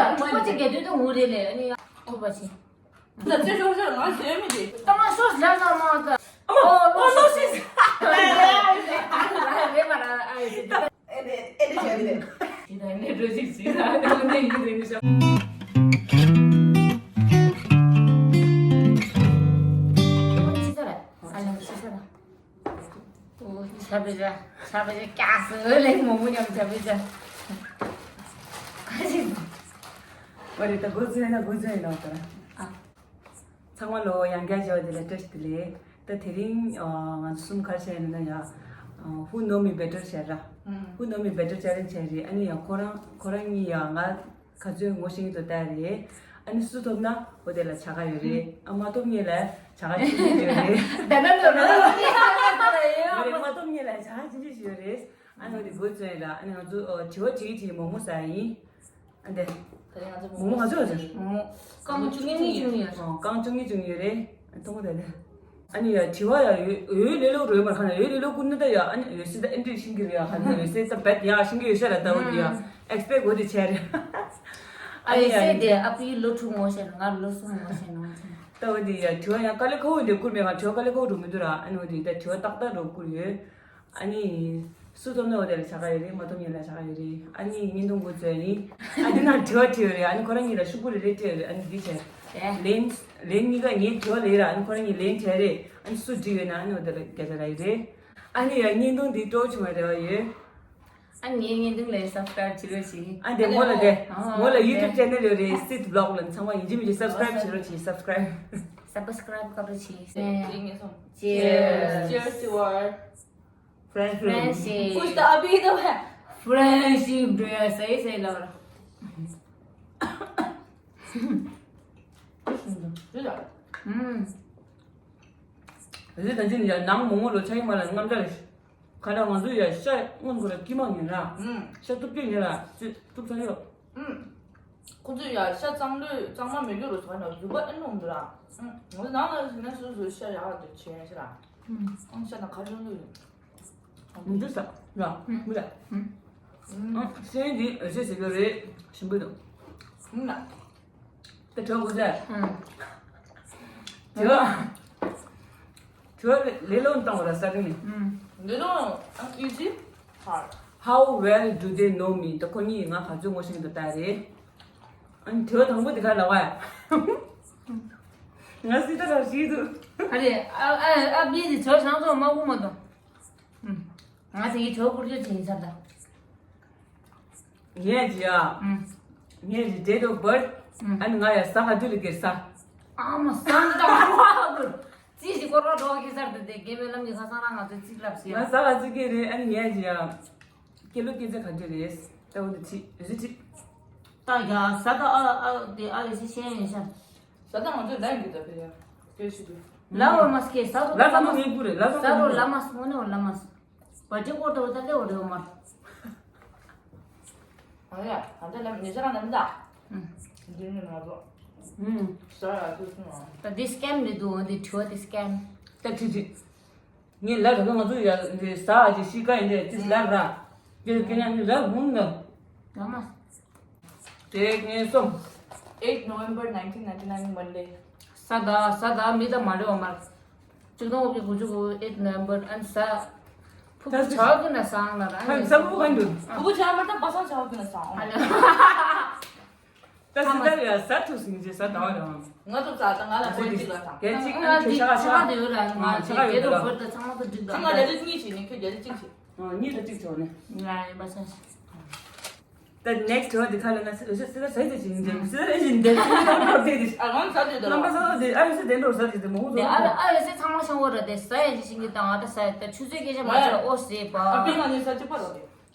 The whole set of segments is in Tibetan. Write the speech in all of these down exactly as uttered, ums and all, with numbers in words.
ཨ་ཁོ་ཅིག་རྒྱལ་དུས་དུ་ངུ་རེད་ལེ། ཨ་ནི་ཨོ་པ་ཆེ། ད་ཚེ་ཤོར་ཤོར་ང་ཞེ་མི་དེ། ད་ང་ཤོར་ལ་ན་མ་ད། ཨོ་ཨོ་ནོ་ཤིས། རེད་མ་ར་ཨ་ཡོད་དེ། ཨེ་ནེ་ཨེ་ནེ་ཞེ་མི་དེ། ཞེ་ད་ཨེ་ནེ་འགྲོ་ཅིག་ཞེ་ད་ཨ་ནེ་ཡིན་དེ་མི་ཤ། ཤི་ས་ར། ཨ་ལ་ཤི་ས་ར། ཆ་བི་ཇ། ཆ་བི་ཇ་ཀྱག་སི་ལེ་མོ་མོ་ཉམས་ཆ་བི་ཇ། ཨ་རེ་ད་གོ་ཚོད་ན་གོ་ཚོད་ཡིན་ནོ་ད། ཨ། ཚང་མ་ལོ་ཡང་བསྐྱར་བྱ་བ་དེ་ལ་བཀྲ་ཤིས་བདེ་ལེགས། ད་དེ་རིང་ང་ཚོ་གསུམ་ག་རེ་བྱས་ཡིན་ན་ཡ། Who know me better བྱས་ར། Who know me better challenge བྱས་རེད། ཨ་ནི་ཡ་ཁོ་རང་ཁོ་རང་གཉིས་ཡ་ང་ག་ཚོད་ངོ་ཤེས་ཀྱི་འདུག་ལྟ་རེད། ཨ་ནི་སུ་ཐོབ་ན་འོ་དེ་ལ་བྱ་དགའ་ཡོད་རེད། ཨ་མ་ཐོབ་མཁན་ལ་བྱ་དགའ་ཆེན་པོ་ཡོད་རེད། ད་ད་ད་ད་ད་ད་ད་ད་ཡོད་རེད། མ་ཐོབ་མཁན་ལ་བྱ་དགའ་ཆེན་པོ་ཞིག་ཡོད་རེད། ཨ་ནི་འོ་དེ་འགོ་བཙུགས་ཡིན་ལ། ཨ་ནི་ང་ཚོ་དྲི་བ་དྲི་གི་དྲི་མོག་མོག་ཟ་ཡིན། ཨ་འདི། ད་རེས་ང་ཚོ་མོག་མོག་ང་ཚོ་ང་ཚོ། མོག་མོག་རྐང་བཅུ་གཉིས་བཅུ་གཉིས་ཡོད། ཨོ་རྐང་བཅུ་གཉིས་བཅུ་གཉིས་ཡོད་རེད། ཨ་མཐོང་གོ་ད་ད། ཨ་ནི་ཡ་དྲི་བ་ཡ་ཡོད་ཡོད་ལེ་ལོ་རོལ་མར་ཁ་ན་ཡོད་ལེ་ལོ་ཀུན་ནི་ད་ཡ། ཨ་ནི་ཡོད་སྲིད་ད་ཨེ་འདྲི་ཤིང་གི་རེད་ཡ། ཁ་ན་ཡོད་སྲིད་ད་བེད་ཡ་ཤིང་གི་ཡོད་ཤ་ར། ད་འོ་དེ་ཡ་ཨེག་སི་པེག་འོ་དེ་བྱས་རེད། ཨ་ཨ་ནི་ཡ་ཡོད་སྲིད་དེ་ཨ་ཕའི་ལོ་དྲུག་ངོ་ཤེས་ན་ང་ལོ་གསུམ་ངོ་ཤེས་ན་ང་ཚོ། ད་འོ་དེ་ཡ་དྲི་བ་ཡ་དཀའ་ལས་ཁག་པོ་འདི་བསྐུར་མེད་ག་དྲི་བ་དཀའ་ལས་ཁག་པོ་འགྲོ་མི་འདུག་ར། ཨ་ནི་འོ་དེ་ད་དྲི་བ་ཏག་ཏག་འགྲོ་བསྐུར་ཡོད། ཨ་ནི། སུ་ཐོབ་ན་འོ་དེ་ལ་བྱ་དགའ་ཡོད་རེད། མ་ཐོབ་མཁན་ལ་བྱ་དགའ་ཡོད་རེད། ཨ་ནི་བརྙན་ཐུང་འགོ་བཙུགས་ཡིན། ཨ་འདི་ན་དྲི་བ་དྲིས་ཡོད་རེད། ཨ་ནི་ཁོ་རང་གཉིས་ལ་ཤོག་བུ་རེ་རེ་སྤྲད་ཡོད་རེད། ཨ་ནི་འདི་བྱས། ལན། ལན་གཉིས་ཀ་ངས་དྲི་བ་ལེན་ར། ཨ་ནི་ཁོ་རང་གཉིས་ལན་སྤྲད་རེད། ཨ་ནི་སུ་འགྲིག་ཡོད་ན་ཨ་ནི་འོ་དེ་ལ་བརྒྱ་ཆ་རག་ཡོད་རེད། ཨ་ནི་ཡ་བརྙན་ཐུང་འདི་སྤྲོ་བྱུང་བ་རེ་བ་ཡོད། ཨ་ངའི་བརྙན་ཐུང་ལ་སབ་སི་ཀ་རབ་བྱེད་རོགས་གྱིས། ཨ་འདི་མོ་ལ་དེ། ཨ་མོ་ལ་ཡུ་ཊུབ་ཅེ་ནལ་ཡོད་རེད། སིད་བི་ལོག་ལ། ཚང་མ་ཡིན་གཅིག་མིན་གཅིག་སབ་སི་ཀ་རབ་བྱེད་རོགས་གྱིས། སབ་སི་ཀ་རབ། སབ་སི་ཀ་རབ་སྐབས་རེ་བྱེད། Cheers. Cheers. Cheers to our friendship. Friendship. Push the abhi the friendship. Friendship. Do you say say love? ཨུམ། རེད་ད་ཅི་ནི་ཡ་ནང་མོག་མོག་ལོ་ཆ་ཡི་མ་ལ་རྔམ་དྲག་རེད། ཁ་ད་ང་ཚོ་ཡ་ཤ་སྔོན་གོ་ལ་ཀི་མ་ཉན་ར། ཨུམ། ཤ་ཐུབ་ཀྱི་ཉན་ར། ཅི་ཐུབ་ས་ཡོད། ཨུམ། ཁོ་ཚོ་ཡ་ཤ་གཙང་ལོས་གཙང་མ་མེད་ལོས་རོ་ཟ་ན་རུས་པ་ཨེ་ནོ་འདུག་ར། ཨུམ། ང་ཚོ་ནང་ལ་ཟིན་ན་སོ་སོའི་ཤ་ཡག་འདུག་བྱས་ཤ་ར། ཨུམ། ཨང་ཤ་དང་ཁ་ཆུང་ལོས། མི་འདུག་ས་ཡ་མི་ལ། ཨུམ། ཨང་སེན་འདི་འོད་ཟེར་ཟེར་གྱི་རེད། ཞིམ་པོ་འདུག་ཨུམ་ལ། དེ་གྲོད་ཁོག་ཟེར། ཨུམ། དྲི་བ། དྲི་བ་ལེ་ལོ་བཏང་བ་ལ་ས་རིང་ནས། ཨུམ། ལེ་ལོ་ཨ་easy hard. How well do they know me? ད་ཁོ་གཉིས་ང་ག་ཚོད་ངོ་ཤེས་ཀྱི་འདུག་ལྟ་རེད། ཨ་ནི་དྲི་བ་དང་པོ་དེ་ག་ལ་བ། ང་སྲིད་ད་ལ་ཞིག་འདུག་ཨ་རེ་ཨ་ཨ་ཨ་བི་དེ་ཚོ་ཤང་ཚོ་མ་གུ་མ་དང་། ཨུམ། ང་དེ་གི་ཇོ་ཀུར་ཅོ་ཅིག་ཡིན་ས་ད། ངས་ཀྱི་ཡ། ཨུམ། ངས་ཀྱི་date of birth། ཨུམ། ཨ་ནི་ང་ཡ་ས་ག་དུས་ལ་སྐྱེས་ས། ཨ་མ་ས་འདི་དང་ཁོ་ཧ་གུར། ཙི་ཞིག་སྐོར་ར་འགྲོ་གི་སར་དུ་དེ་དགེ་བའི་ལམ་གྱི་ཁ་སང་རང་ང་ཚོའི་ཚིག་ལབ་ཟེར། ང་ས་ག་ཚིག་གི་རེད། ཨ་ནི་ངས་ཀྱི་ཡ། སྐྱེས་ལོ་སྐྱེས་ཚེས་ག་དུས་རེད། ད་འོ་དེ་ཁྲིད་རེ་ཁྲིད། ད་ཡ་ས་ད་ཨ་ཨ་དེ་ཨ་ཡོད་ས་ཤེས་ཡིན་ཤ། ས་ད་ང་ཚོའི་ལན་གྱི་ད་ཕེ་ཡ། སྐྱེས་ཤི་དུས། ལ་བ་མ་སྐྱེས་ས་རུ་ལ་ས་མ་ངེས་པུ་རེད། ལ་ས་ས་རུ་ལ་མ་སོང་ནས་འོ་ལ་མ་སོང་། བ་ཅི་ཀོ་ཏོ་ད་ལེ་འོ་རེ་འོ་མར། ཨ་ཡ། ཨ་ད་ལམ་ཉེ་ཆར་ལམ་ད། ཨུམ། འདི་ནི་ང་ཚོ། ཨུམ། ས་ཡ་ཚོ་སུ་ང་། ད་འདི་སི་ཀེམ་རེད་འདུག་འདི་དྲི་བ་འདི་སི་ཀེམ། ད་ཁྲིད་ཁྲིད། ངས་ལབ་རེད། ང་ཚོ་ཡ་འདི་ས་ཨ་ཅི་ཤི་ཀ་ཡིན་དེ་ཅི་ལབ་ར། དེ་ཀེ་ཉ་ནི་ལབ་འོང་ནི། ད་མ། དེ་ངས་སོང་། Eight November nineteen ninety nine Monday. ས་ད་ས་ད་མི་ད་མ་རེད་བ་མར། གཅིག་སྟོང་དགུ་བརྒྱ་དགུ་བཅུ་གོ་eight November and ས། ཕུ་བུ་ཆ་གི་ན་སང་ལ་ར། ས་ཕུ་བུ་ག་འདུག་ཕུ་བུ་ཆ་མ་ད་པ་སང་ཆ་གི་ན་སང་། ད་སི་ད་ཡ་ས་ཐུག་སིང་ཅེ་ས་ད་བ་ར། ང་ཚོ་ས་ད་ང་ལ་ཧོལ་གཅིག་ལ་སང་། གལ་ཅིག་ང་ཨ་ཅེ་ཆ་ག་ཆ་ག་དེ་ཡོད་ར། ང་ཆ་ག་ཡོད་ར། ཚང་མ་ད་འགྲིག་ད། ཚང་མ་རྒྱ་ལི་གཉིས་ཤིག་ནི་ཁྱོད་རྒྱ་ལི་གཅིག་ཤིག་གཉིས་ད་གཅིག་ཆོག་ནི། ང་ཡིན་པ་སང་ཤི། ད་next དྲི་བ་འདི་ག་ལ་ན་སི་སི་སི་སི་སི་ཡིན་ཏེ་སི་སི་ཡིན་ཏེ་སི་སི་ཡིན་ཏེ། ཨ་ང་ཚ་དུས་ད་རྣམ་པ་ས་ས་དེ་ཨ་ཡོད་སི་དེ་འགྲོ་ས་དེ་དེ་མོ་ཟོ། ཨ་ཨ་ཡོད་སི་ཚང་མ་ཤང་བོ་ར་དེ་ས་ཡ་ཞིག་ཤིང་གི་ད་ང་ད་ས་ཡ་ད་ཆུ་ཚོད་སྐད་ཆ་མ་ཆ་ཨོ་སི་པ། ཨ་པི་ང་ནི་ས་གཅིག་པ་ར་དེ།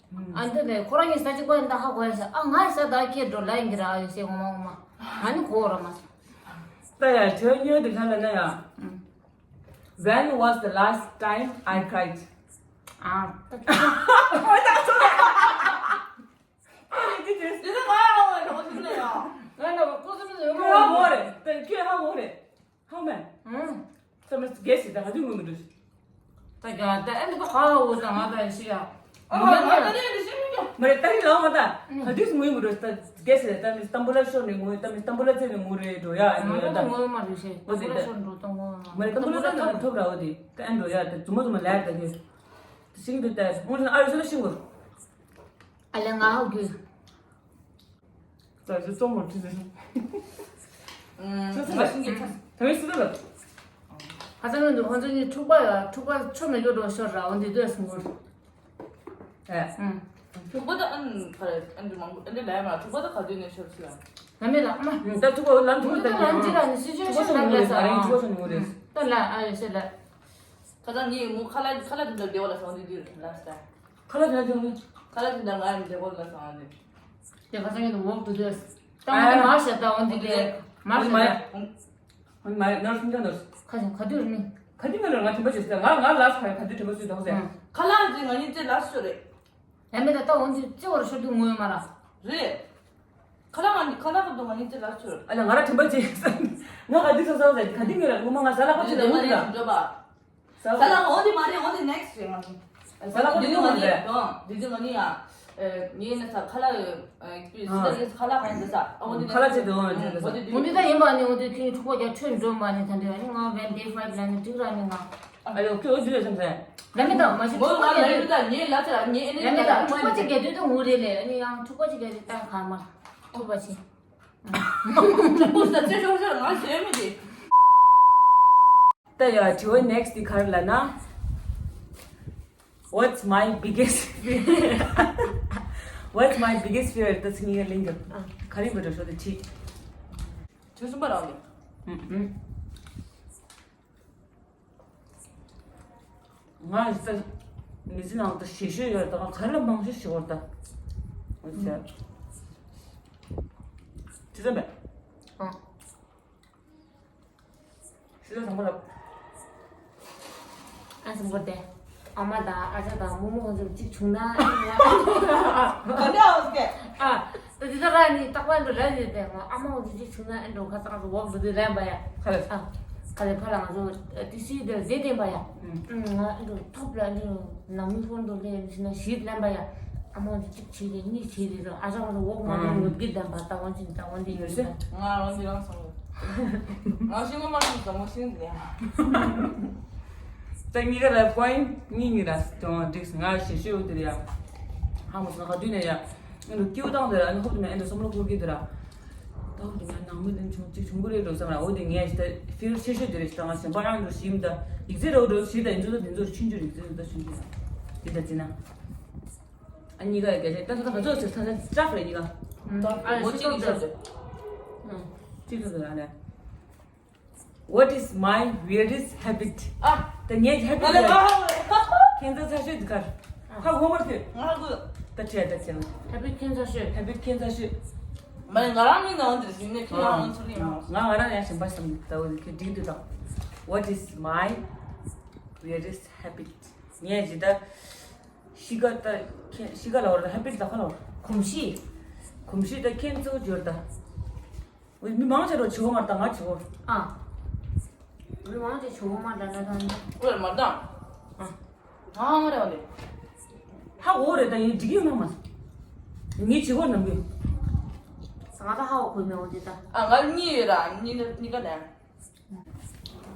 ཨ་འདི་ནས་ཁོ་རང་གི་ས་གཅིག་པ་ཡིན་ད་ཧ་གོ་ཡ་ཤ། ཨ་ང་ས་ད་ཁྱེད་འགྲོ་ལ་ཡིན་གི་ར་ཨ་ཡོད་སི་ངོ་མ་ངོ་མ། ང་ནི་གོ་ར་མ་ས། ད་ཡ་དྲི་བ་གཉིས་པ་དེ་ག་ལ་ན་ཡ། When was the last time I cried? ཨ། འདི་ནི་ང་ཡང་ངོ་ཤེས་ལ་ཡ། ང་ལ་ཀོ་སི་ནི་ཡོད་མ་ཧ་གོ་རེད། ད་ཁྱོད་ཧ་གོ་རེད། ཧ་མེ། ཨང་། ད་མི་གེ་སི་ད་ཧ་དུ་ངུ་མི་འདུག་ད་ག་ད་ཨེ་འདི་པ་ཧ་གོ་ད་ང་ད་ཤི་ཡ། ཨ་ང་ད་རེས་འདི་ཤེས་མི་འདུག་མ་རེད། ད་རེས་ལའོ་མ་ད། ག་དུས་ངུས་མི་འགྲོ་ད། རྒྱལ་སྲས་ད་མི་སྟམ་བུ་ལ་ཤོར་ནས་ངུས། ད་མི་སྟམ་བུ་ལ་བཙལ་ནས་ངུ་རེད་འགྲོ་ཡ། ཨ་ནི་ད་ངུས་མ་རེད་ཤེས། སྟམ་བུ་ལ་ཤོར་འགྲོ་ད་ངུ། མ་རེད། སྟམ་བུ་ལ་ཐོབ་ར་འོ་དེ་ད་ཨ་འགྲོ་ཡ། ད་རྫུན་མ་རྫུན་མ་ལས་ད་དུས་ཤིང་དུ་ད་ངུ་ཨ་རུ་ཤོ་ལ་ཤིང་གུ། ཨ་ལས་ང་ཧོ་གུ། ད་ཅི་རྩོམ་མོ་ཁྲིད་ཟེར། ཨུམ། ང་ཤིང་གི་ད་མི་སྲིད་ལ། ཁ་སང་ཡོང་དུས་ཁོང་ཚོ་གཉིས་འཁྲུག་པ་ཡོད། འཁྲུག་པ་ཆོ་མེད་རྒྱུ་འགྲོ་ཤོར་ར་འོ་འདི་དུས་སུ་ངུ། ཨེ། ཨུམ། ཐུག་པ་ད་ཨན་ག་རེ་ཨན་འདི་མང་པོ་ཨན་འདི་ལས་མ་ཐུག་པ་ད་ག་དུས་ནས་ཤོར་སི་ཡ། ང་མེད་ལ་ཨ་མ། ད་ཐུག་པ་ལ་ཐུག་པ་ད་ལ་འདི་ལ་ནི་སི་ཅུ་ཨེ་ཤན་ལ་ལས་ས་ཨ་ཐུག་པ་ཤོར་ནི་རེད། ད་ལ་ཨ་ཡོད་སེ་ལ། ཁ་སང་ངས་མོ་ཁ་ལག་ཁ་ལག་དེ་འདྲ་བདེ་བ་ལ་སོང་དེ་དུས་ལ་སི་ད། ཁ་ལག་དེ་འདྲ་བདེ་བ་ནི། ཁ་ལག་དེ་འདྲ་ང་ཡང་བདེ་བ་ལ་སོང་དེ། དེ་ཁ་སང་ངས་ནི་ཝོག་ཏུ་དུས། ད་ང་ནི་མ་ཤ་ད་འོ་འདི་ལས་མ་ཤ་ད། ཧོན་མ་ནར་སུན་ད་ནར། ཁ་ཅིག་ག་དུས་རེད་ནི། ག་དུས་མེད་ལ་ང་དྲན་པ་བརྗེད་སོང་། ང་ང་ལ་སུ་ག་དུས་དྲན་པ་བརྗེད་སོང་ཟེར། ཁ་ལག་ཅིག་ང་གཉིས་ཅིག་ལ་སུ་རེད། ཡང་མེད་ད་ལྟ་འོང་དུས་ཅི་བར་ཤོར་དུས་ངུ་ཡོད་མ་ར། རེད། ཁ་ལག་ང་གཉིས་ཁ་ལག་ག་དུས་ང་གཉིས་ཅིག་ལ་སུ་རེད། ཨ་ལ་ང་ར་དྲན་པ་བརྗེད་སོང་། ང་ག་དུས་སོང་སོང་ཟེར་ག་དུས་མེད་ལ་ངོ་མ་ང་ཟ་ལ་ཁ་ཅིག་ལ་ངུ་དུས་ལ། འགྲོ་བ། ས་ལ་འོ་དེ་མ་རེད། འོ་དེ་next རེད་ང་ཚོ། ས་ལ་འོ་དེ་ནི་མ་རེད། དེ་དུས་ང་ནི་ཡ། ངའི་ན་ས་ཁ་ལག་ཨེག་སི་པི་རི་ཡན་སི་ད་ཡིན་ཁ་ལག་གང་ཡིན་ད་ས། ཨ་འོ་དེ་ཁ་ལག་ཆེད་དུ་འོང་ཡོད་ད་ས། འོ་དེ་འདི་ད་ཡིན་པ་ནི་འོ་དེ་ཁྱོད་ཁྲུག་པ་རྒྱ་ཁྲོད་འགྲོ་མ་ནི་ད་འདི་ཨ་ནི་ང་བན་ཌེ་ཕ་ཡིབ་ལ་ནི་འགྲིག་ར་ནི་ང་། ཨ་ཡོ་ཁྱོད་འོ་དེ་རེད་བསམ་ས། ལ་མི་དང་མ་ཤི་ཁྲུག་པ་རྒྱ་ཁྲོད། ངའི་ལ་ཚེ་ར་ངའི་ཨ་ནི་ལ་ཁྲུག་པ་ཅིག་རྒྱ་ཁྲོད་དུ་ངུ་རེད་ལེ། ཨ་ནི་ཡང་ཁྲུག་པ་ཅིག་རྒྱ་ཁྲོད་ད་ག་མ་ཁྲུག་པ་ཆེ། ཁྲུག་པ་ས་ཚེ་ཤོར་ཤོར་ང་ཤེས་མི་དེ། ད་ཡ་དྲི་བ་next དེ་ག་རེ་ལབ་ན། What's my biggest fear? What's my biggest fear? ད་ཚིག་གཉིས་ཀ་ལེན་རྒྱབ། ག་རེ་འབད་འགྲོ་ཤོག་ད་ཁྲིད། དྲི་གསུམ་པ་རང་ལས། ང་ཡི་ས་མི་ཚེ་ནང་དུ་ཞེ་ཤོས་ཡོད་ད་ག་རེ་ལ་མང་ཤོས་ཞེ་བོར་ད། དྲི་གསུམ་པ། ཨ། ཤི་ལ་དང་པོ་ལ། ཨ་སམ་གོ་ཏེ། ཨ་མ་དང་ཨ་ཅག་དང་རྨོ་མོ་ཁོང་ཚོ་གཅིག་བྱུང་ན། ག་འདྲ་འོ་སྐད། ཨ། ད་དེ་ད་ར་ནི་རྟག་པར་འགྲོ་ལ་ཡོད་དེ་ང་ཨ་མ་ཁོང་ཚོ་གཅིག་བྱུང་ན་ཨེ་འགྲོ་ཁ་ཚང་ང་ཚོ་འོག་འགྲོ་དུས་ལན་པ་ཡ། ཁ་ལ། ཨ། ཁ་ལ་ཕ་ལ་ང་ཚོ་ཏི་སི་དེ་རྫས་བསྟན་པ་ཡ། ང་ཨེ་འགྲོ་ཐོབ་ལ་ཨེ་འགྲོ་ནང་མི་ཧོན་འགྲོ་ལེ་ཡ་མི་ཤི་ན་ཞིག་ལན་པ་ཡ། ཨ་མ་ཁོང་ཚོ་གཅིག་བྱས་ཏེ་གཉིས་བྱས་ཏེ་ར་ཨ་ཅག་ཁོང་ཚོ་འོག་མ་འགྲོ་ངུ་གི་ལན་པ་ད་འོན་ཅིག་ད་འོན་དེ་ཡོད་ས། ང་རང་འདི་རང་སོང་། ང་ཤིང་མ་མ་ཤིང་ཟ་མོ་ཤིང་ཟེར་ཡ། ད་གཉིས་ཀ་ལ་པོ་ཡིན་ཊི་གཉིས་གཉིས་ར་དོན་འགྲིག་ང་ཞེ་ཤོས་དེ་རེད་ཡ། ཧ་མ་སོང་ག་དུས་ནས་ཡ། ཨེ་འདུག་སྐྱིད་པོ་བཏང་དེ་ར་ཨ་ནི་ཧོབ་ཏེ་མ་ཨེ་འདུག་བསམ་བློ་འཁོར་གི་དེ་ར། ད་ཧོབ་ཏེ་མ་ནང་མི་ལན་ཆུང་གཅིག་བྱུང་གི་རེད་འགྲོ་བསམ་ར་འོ་དེ་ངས་ཞེ་ད་ཕིར་ཤེས་ཤོས་དེ་རེད་ཞེ་ད་ང་གཞན་པ་རང་འགྲོ་ཞིམ་ད་ཡིག་ཚད་རོ་འགྲོ་ཞིག་ད་ཡིན་ཚོད་ད་དེ་ཚོར་ཆུང་ཆུང་ཡིག་ཚད་ད་ཆུང་ཆུང་ད་དེ་ད་ཅི་ན། ཨ་གཉིས་ཀ་ཡི་སྐད་ཆ་ད་ད་ད་ག་ཚོད་ཟེར་ད་ད་སྐྲག་རེད་གཉིས་ཀ། ཨ་ཡ་ཤི་ཏོག་ཏོག་ཟེར། ཅི་ཟེར་ཟེར་ཨ་ལེ། What is my weirdest habit? ཨ། ད་ངའི་ཧེ་བི་ཊི་ཨ་ལེ་ལ་ཁྱད་མཚར་ཤོས་འདི་གར། ཁ་ཧོ་མར་ཐོས། ང་གུ། ད་བྱས་ད་བྱས། ཧེ་བི་ཊི་ཁྱད་མཚར་ཤོས། ཧེ་བི་ཊི་ཁྱད་མཚར་ཤོས། མ་ཡིན་ང་རང་མིན་ནའང་འདིར་ཞིག་ནས་ཁྱེད་རང་ཚོ་ཡིན་ནའང་། ང་ང་རང་ཡང་གཞན་པ་བསམ་ད་འོ་ཁྱེད་འགྲིག་འདུག་དང་། What is my weirdest habit? ངས་ཇི་ལྟར། ཤི་ཀ་ད་ཁྱེད་ཤི་ཀ་ལ་བར་ད་ཧེ་བི་ཊི་ད་ཁ་ལ་བར། གོམས་གཤིས། གོམས་གཤིས་ད་ཁྱེད་གཙོ་བོ་འབྱོར་ད། མི་མང་ཆེ་རོ་བྱེད་འོ་མར་ད་ང་བྱེད་འོ། ཨ། མི་མང་ཆེ་བྱེད་འོ་མར་ད་ན་ད་ནི། ཀུ་ལར་མར་ད། ཨ། ཧ་ཧ་མ་རེ་བ་ནི། ཧ་འོ་རེ་ད་ཡིན་འགྲིག་ཡོད་མ་མ། ངས་བྱེད་འོ་ནམ་གི། ང་ད་ཧ་འོ་གོ་མེད་འོ་དེ་ད། ཨ་ང་གཉིས་ཡོད་ར་གཉིས་གཉིས་ཀ་ནས།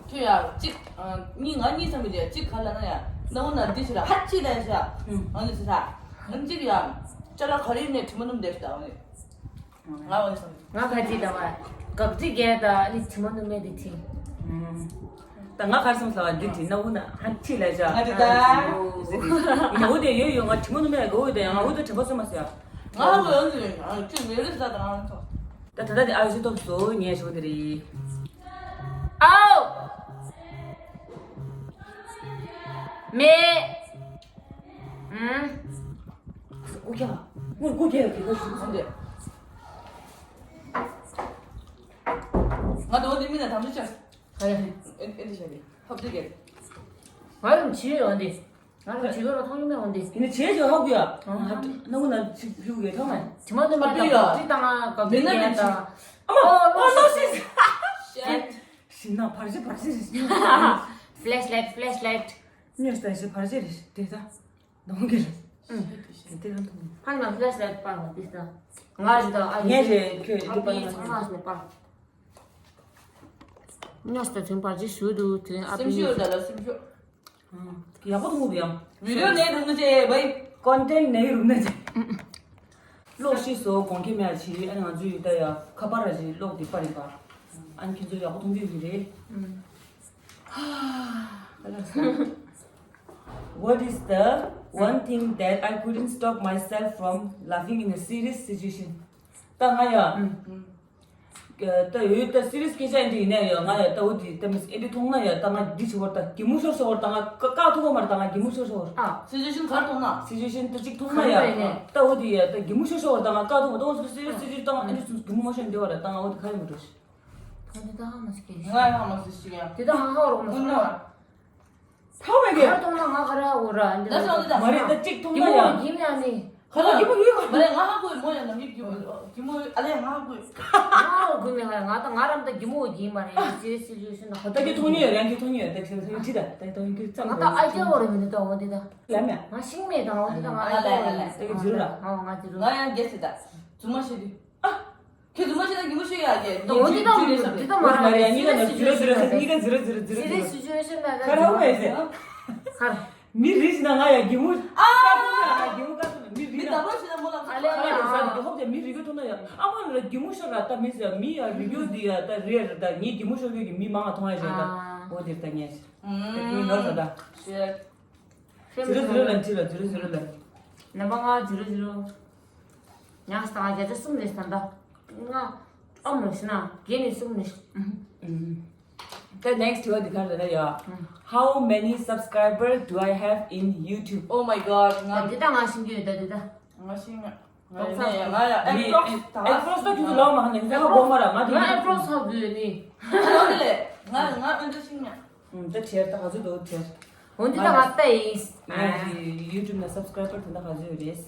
ཁྱོད་ཡ་གཅིག་ཨ་གཉིས་ང་གཉིས་ཚང་མི་དེ་གཅིག་ག་ལ་ན་ཡ་ན་འུ་ན་འདི་ཞིག་ལ་ཧ་ཅི་ལ་ཤ། ཨ་ནི་ཟེར་ས། ང་གཅིག་ཡ་ཅ་ལག་ག་རེ་ནས་དྲི་མ་སྣུམ་བསྡད་ཤ་ད་ཨ་ནི། ང་འོ་ནི་སོང་། ང་ཁ་ཅིག་ད་བ་གབ་ཅིག་རྒྱལ་ད་ཨ་ནི་དྲི་མ་སྣུམ་མེད་དེ་ཁྲིད། ད་ང་གར་སོང་ཟེར་བ་འདི་དྲིས་ན་འུ་ན་ཧ་ཅི་ལ་ཤ། ང་དེ་ད། ཡིན་ན་འུ་དེ་ཡོད་ཡོད་ང་དྲི་མ་སྣུམ་མེད་ག་འུ་དེ་ཡང་ང་འུ་དེ་དྲི་མ་སོ་མ་ཟེར་ཡ། ང་ཧ་གོ་ཡོང་དུས་ཡོད་ང་ཅི་མེད་རེད་ཟ་ད་ང་ཐོ། ད་ད་ལྟ་དེ་ཨ་ཡོ་ཤི་ཐོབ་སོ་ངས་ཤོག་དེ་རེད། ཨའོ། མེ། ཨུམ། ཀུ་ཀྱ། ངོ་ཀུ་ཀྱ་ཡོད་ཀྱི་ཀུ་ཤི་ཚུན་དེ། ང་དོ་དེ་མི་ན་དམ་ཚིག་ཆགས། ཧ་ཡ། ཨེ་ཨེ་འདི་བྱས་ཏེ་ཧབ་དེ་གས། ང་ཡང་བྱིས་ཡོང་དེ། ང་ལ་བྱིས་པ་ལ་མཐོང་རྒྱུ་མེད་འོང་དེ། ཡིན་ན་བྱས་ཀྱང་ཧ་གོ་ཡ། ཨ། ན་གུ་ན་ཅིག་ལུག་ཡོད་ཐོག་མ། དྲི་མ་དུ་མ་ཨ་དང་ཡ། གབ་ཅི་དང་གབ་ཅི་མི་ན་རྒྱན་དང་། ཨ་མ། ཨོ་ནོ་སིས། ཤིན་ན་བར་ཆད་བར་ཆད་རེད། ཕི་ལེཤ་ལའིཊ་ཕི་ལེཤ་ལའིཊ། ཉོས་ལྟ་ཞིག་བར་ཆད་རེད་དེ་ད། ནང་གི་རེད། དེ་རང་དུ། ཕ་ང་ལ་ཤ་ལ་པ་ང་དེ་ད། ང་ཞིག་ད་ཨ་ངས་ཞེས་ཁྱོད་ཨ་འདི་པ་པི་ལ་ཚང་མ་ཞིག་པ། ཉོས་ཏེ་ཐེངས་པར་ཅི་ཞུ་འདུག་དེ་ཨ་སེམས་པི་ཤུགས་ཡོད་ད་ལ་སེམས་ཤུགས། ཡག་པོ་མཐོང་གི་ཡང་། བི་ཌིའོ་ནས་རུབ་ན་ཅེ་བའི། ཀོན་ཊེན་ཊི་ནས་རུབ་ན་ཅེ། གློག་ཤི་སོ་གོང་ཁེ་མེད་ཆི་ཨ་ནི་ང་ཚོའི་ཡུལ་ད་ཡ་ཁ་པར་ར་ཅི་གློག་དེ་པར་ཡིན་པ། ཨ་ནི་ཁྱེད་ཚོ་ཡག་པོ་མཐོང་གི་ཡོད་རེད། What is the one thing that I couldn't stop myself from laughing in a serious situation? ད་ང་ཡ། ད་ཡོད་ད་སི་རི་ཡས་སྐད་ཆ་ཨེ་འདྲ་ཡིན་ན་ཡང་ང་ཡ་ད་འོ་དེ་ད་མི་ཨེ་འདྲ་མཐོང་ན་ཡ་ད་ང་འདི་བྱེད་བར་ད་གད་མོ་ཤོར་ཤོར་བར་ད་ང་བཀག་ཐུབ་པ་མ་རེད། ད་ང་གད་མོ་ཤོར་ཤོར་བར། ཨ། སི་ཅུ་ཨེ་ཤན་ག་རེ་མཐོང་ན། སི་ཅུ་ཨེ་ཤན་ད་གཅིག་མཐོང་ན་ཡ་ད་འོ་དེ་ཡ་ད་གད་མོ་ཤོར་ཤོར་བར་ད་ང་བཀག་ཐུབ་མ་ད་འོ་སི་རི་ཡས་སི་ཅུ་ཨེ་ཤན་ད་ང་ཨེ་འདྲ་སོང་གད་མོ་མ་ཤོར་འདི་བར་ད་ང་འོ་དེ་ག་ཡིན་མ་འགྲོ་ཤི། ད་འདི་ད་ཧ་མ་སི་ཀེ་ང་ཡ་ཧ་མ་སི་ཤི་ཡ། དེ་ད་ཧ་ཧ་རོགས་མ་སོང་ན། ཐའོ་མེ་གེ། ཁར་གཏོང་ན་ང་ཁ་ར་འོ་ར་འདི་ལ་སོང་འདི་ད་མ་རེད། ད་གཅིག་མཐོང་ན་ཡ། གིམ་ཡ་ནི། ཁ་ར་གི་མོ་ཡོད་མ་རེད། ང་ཧ་གོ་མོ་ཡ་ནམ་གི་གི་མོ་གི་མོ་ཨ་ལེ་ང་ཧ་གོ། ང་ཧ་གོ་མེ་ཧ་ང་ད་ང་རམ་ད་གི་མོ་གི་མ་རེད། ཅེ་སི་ལུ་སུ་ན་ཧ་ད་གི་མཐོང་ནི་ཡ་རང་གི་མཐོང་ནི་ཡ་ད་ཁྱེད་ཚོ་ཅི་ད་ད་ད་གི་ཙམ་ང་ད་ཨ་ཅེ་འོ་རེ་མི་འདུག་ད་འོ་འདི་ད། ལམ་ཡ། ང་ཤིང་མེ་ད་འོ་འདི་ད་ང་ཨ་ལེ་ཨ་ལེ། ད་གི་ཛི་རུ་ར། ང་ང་ཛི་རུ། ང་ཡང་རྒྱལ་སྲིད་ད། ཛུ་མ་ཤེས་དུས། ཨ། ཁྱེད་ཚོ་མ་ཤེས་ན་གི་མོ་ཤེས་ཡ་གི་འོ་འདི་ད་འོ་འདི་ད་མ་རེད། གཉིས་ཀ་ཟེར་ཟེར་ཟེར་ཟེར་ཟེར་ཟེར་ཟེར་ཟེར་ཟེར་ཟེར་ཟེར་ཟེར་ཟེར་ཟེར་ཁ་ར་བ་ཟེར། ཁར། མི་རིགས་ན་ང་ཡ་གི་མོ། ཨ། ང་གི་མོ་ཀ་ཏུ་མི་རིགས་ན། ཨ་ལེ་ཨ་ལེ་ཨ། ཧོབ་ཏེ་མི་རིགས་ཐོག་ན་ཡ་ཨ་མ་ལ་གི་མོ་ཤོར་ར་ད་མི་ཟེར་མི་ཡ་རིགས་ཡོད་འདི་ཡ་ད་རེད་ར་ད་ངའི་གི་མོ་ཤོར་ཡོད་གི་མི་མང་ང་མཐོང་ཡ་ཞེས་ད་འོ་དེར་ད་ངས་ད་གི་མོ་ནོར་ད་ད། ཟེརོ་ཟེརོ་ལན་ཁྲི་ལ་ཟེརོ་ཟེརོ་ལན། ནམ་པ་ལྔ་ཟེརོ་ཟེརོ། ཉག་སྟག་བརྒྱ་ཆ་གསུམ་རེད་ད་ལྟ། ལྔ། ཨ་མ་ཤི་ན་བརྒྱད་ནས་གསུམ་རེད། ད་next དྲི་བ་འདི་ག་རེ་རེད་ཡ། How many subscribers do I have in YouTube? Oh my god. ང་འདི་ད་ང་ཤེས་ཀྱི་ཡོད་ད་འདི་ད། ང་ཤེས་ང་། ང་ཡ་ང་ཡ་ཨེ་ཀྲོགས་ད་ཨེ་ཀྲོགས་ད་ཁྱོད་ཚོ་ལོག་མ་ཧ་ནས་ང་ཧ་གོ་མ་ར་ང་དེ་ང་ཨེ་ཀྲོགས་ཧ་གོ་ནི། ང་ང་ཨེ་འདྲ་ཤེས་ང་། ད་ཁྱེར་ད་ག་ཚོད་འདུག་ཁྱེར། འོན་ཏེ་ད་ང་ལྟ་ཡིན། ང་གི་YouTube ན་subscriber དེ་འདྲ་ག་ཚོད་ཡོད་རེད།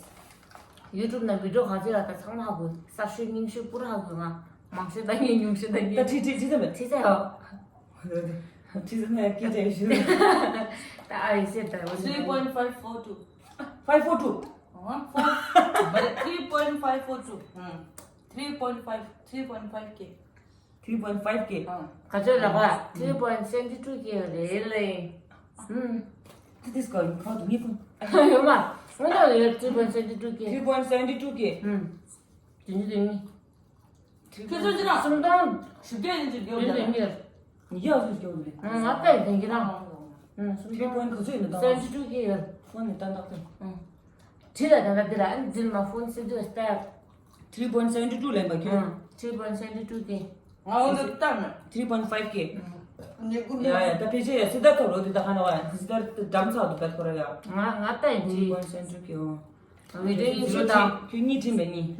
YouTube ན་video ག་ཚོད་ལ་ད་ཚང་མ་ཧ་གོ། གསར་ཤོས་རྙིང་ཤོས་པུར་ཧ་གོ་ང་། མང་ཤོས་ད་ངའི་ཉུང་ཤོས་ད་ངའི། ད་ཁྲི་ཁྲི་ཁྲི་ཙམ་མེད། ཁྲི་ཙམ་ཡོད། ཁྲི་ཙམ་ན་སྐད་ཆ་ཡོད་ཤོས། ད་ཨ་ཡི་སེ་ད་འོ་three point five four two. Five four two. ཨ་four མ་རེད། three point five four two. ཧུམ། three point five three point five K. three point five K. ཨ། ག་ཚོད་ལབ་པ། three point seventy two K རེད་ལེ། ཨུམ། This girl, how do you know? ཡོད་མ། སྔོན་ཐོག་ཡོད། three point seventy two K. three point seventy two K. ཨུམ། བདུན་ཅུ་དོན་གཉིས། ཁྱེད་ཚོ་ཅི་ན། སུམ་སྟོང་། ཞིབ་ཕྲ་ཡིན་ཅིག་ཡོད་བདུན་ཅུ་དོན་གཉིས། ཡ་སུ་སྐྱོ་རེད། ང་ལྟ་ཡི་དེང་གི་རང་། ཨུམ། སུམ་སྟོང་། three point ག་ཚོད་ཡིན་ན་ད། seventy two K ཡོད། ཕོན་ནས་ཏན་ཏག་ཏན། ཨུམ། བྲིས་ལ་ད་ལྟ་འདི་ལ་ཨ་ནི་འདིར་མ་ཕོན་སི་དུ་སྟ། three point seventy two ལེན་པ་ཁྱོད། ཨུམ། three point seventy two K. ང་འོ་འདི་ལྟ་མེད། three point five K. ཡ་ཡ་ད་ཕལ་ཆེར་ཡ་སི་ད་ཐབ་རོ་འདི་ད་ཁ་ན་བ་ཡ་སི་ད་འགྲམ་ཚག་འདུག་ད་ཁོ་ར་ཡ། ང་ང་ལྟ་ཡི་འདི། three point seventy two K ཨོ། བི་ཌིའོ་ཉིན་ཤས་དང་། ཁྱོད་གཉིས་ཁྲིམས་པས་གཉིས།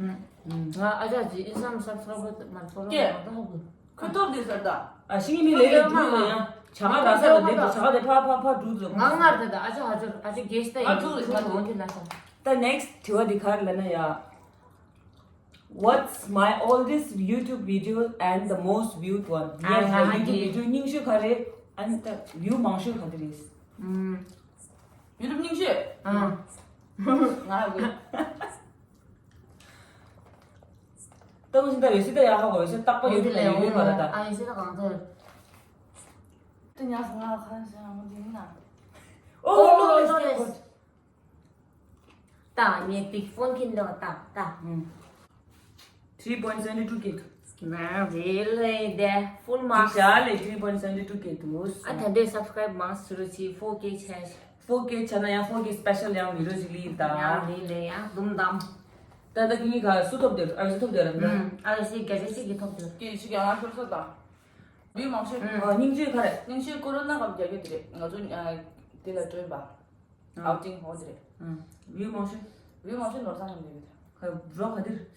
ང་ཨ་ཅག་ཅིག་ཨིན་སམ་སབ་སི་ཀ་རའེ་བར་མ་ཚོར་ཀྱེ། མ་ཐོག་གི། ཁོས་ཐོབ་དེ་ཟེར་ད། ཨ་ཤིང་མི་ལས་ལས་འགྲུབ་ལ་ཡང་། བྱ་ག་ར་ས་ལ་འདེབས་འགྲོ་བྱ་ག་དེ་ཕ་ཕ་ཕ་འགྲུབ་འགྲོ། ང་ངར་དེ་ད་ཨ་ཅག་ཧ་ཅོར་ཨ་ཅག་གེ་སྟ་ཡིན་ཨ་འགྲུབ་འགྲུབ་འོན་དེ་ལ་ས། ད་next དྲི་བ་འདི་ག་རེ་ལབ་ན་ཡ། What's my oldest YouTube video and the most viewed one? ཨ་ངས་ང་ཧ་YouTube གི་video རྙིང་ཤོས་ག་རེ། ཨན་ད་view མང་ཤོས་ག་དེ་རེད། ཨུམ། YouTube རྙིང་ཤོས། ཨ། ང་ཧ་གོ། ཏང་ཤིན་ཏ་ཡོད་སྲིད་ད་ཡ་ཧ་གོ་ཡོད་སྲིད་རྟག་པ་ཡོད་ལ་ཡོད་པ་ར་ད། ཨ་ཡོད་སྲིད་ད་གང་ཚོད། ཏི་ཉག་སུ་ང་ཁ་ཤ་མ་དེ་ཡིན་ན། ཨོ་ལོ་ལོ་ལོ། ད་ངས་big phone ཁྱེར་འདུག་ད་ད། ཨུམ། three point seventy two K. ང་རེ་ལེ་དེ་full marks. ཞག་ལས་three point seventy two K འདུག་ཨ་ད་འདྲའི་subscribe མང་སུ་རུ་ཆི་four K ཆེ། four K ཆ་ན་ཡང་four K special ཡང་video ཅིག་ལི་ད། ཡང་ལི་ལེ་ཡང་དུམ་དམ། ད་ད་ཁྱེད་གཉིས་ཀ་སུ་ཐོབ་དེ་ཨ་སུ་ཐོབ་དེ་ར་ད། ཨུམ། ཨ་སི་བརྒྱ་ཆ་གཅིག་གི་ཐོབ་དེ། ཀྱེ་ཤི་ཀྱང་ང་ཤོར་ས་ད། view མང་ཤོས། ཨུམ། ཨ་སྙིང་རྗེ་ག་རེ། སྙིང་རྗེ་ཀོ་རོ་ན་སྐབས་རྒྱག་གི་དེ་རེད། ང་ཚོ་ཨ་དེ་ལ་སྤྲོད་པ། ཨ། outing ཧོ་དེ་རེད། ཨུམ། view མང་ཤོས། view མང་ཤོས་ནོར་བཟང་ངམ་རྒྱག་གི་དེ། ག་རེ་vlog ག་དེ་རེད།